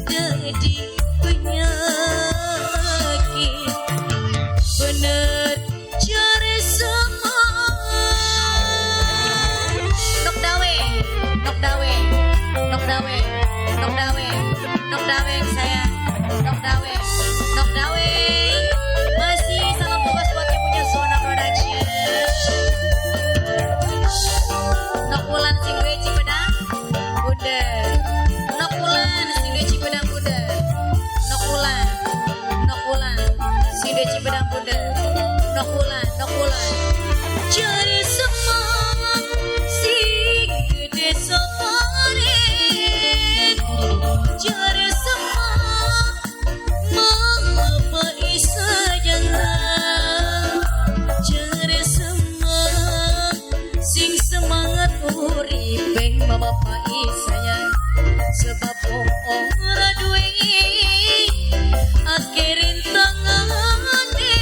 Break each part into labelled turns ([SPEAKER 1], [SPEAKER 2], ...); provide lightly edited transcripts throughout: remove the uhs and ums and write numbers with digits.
[SPEAKER 1] Dadi penyakit. Bener jare semua. Nok dawe, nok dawe, nok dawe, nok dawe, nok dawe saya, nok dawe, nok dawe. Masih salam bebas buat yang punya Zona Production. Nok wulan sing duwe Cipedang Bunda. Nok wulan sing duwe Cipedang Bunda. Nok wulan, nok wulan sing duwe Cipedang Bunda. Nok wulan, nok wulan. Jare semua sing gede sopare. Jare semua mama sayang. Jare semua sing semangat uripe mama sayang. Sebab wong ora duwe akeh rintangane.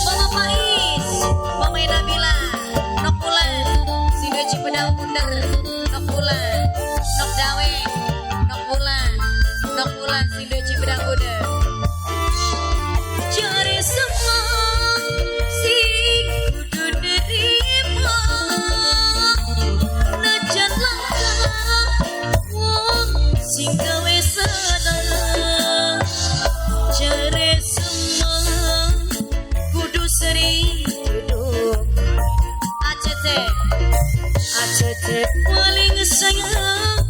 [SPEAKER 1] Mama Pais, Mama Nabila, Nok Wulan, sing duwe Cipedang Bunder, Nok Wulan, Nok Dawe, Nok Wulan, Nok Wulan sing duwe Cipedang Bunder. Jare semua sing kudu nerima. Najan langka wong sing gawe seneng. Jare semua kudu sering duduk. ACC ACC paling sayang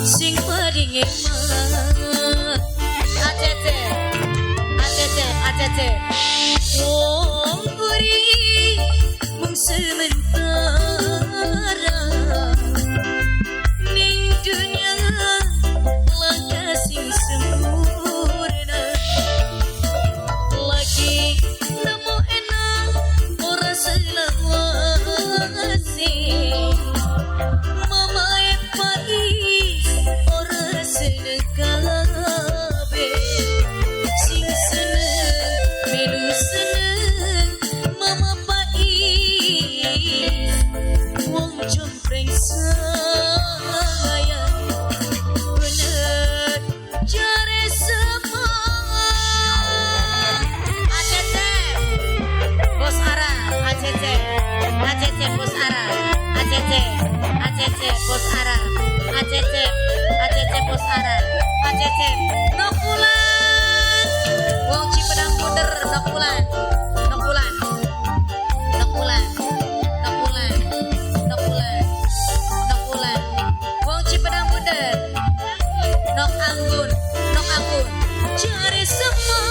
[SPEAKER 1] sing paling eman. ACC ACC ACC wong buri mung sementara ning dunya langka sing sempurna. Lagi nemu enak ora selawase. Mama Pais ora seneng kabeh. Sing seneng melu seneng Mama Pais. Wong jompreng sayang. Bener jare semua. ACC Bos Ara ACC ACC Bos Ara ACC ACC Bos Ara ACC ACC Bos Ara ACC Nok Wulan wong Cipedang Bunder. Nok Wulan, Nok Wulan, Nok Wulan, Nok Wulan, Nok Wulan, Nok Wulan wong Cipedang Bunder. Nok Anggun, Nok Anggun. Jare semua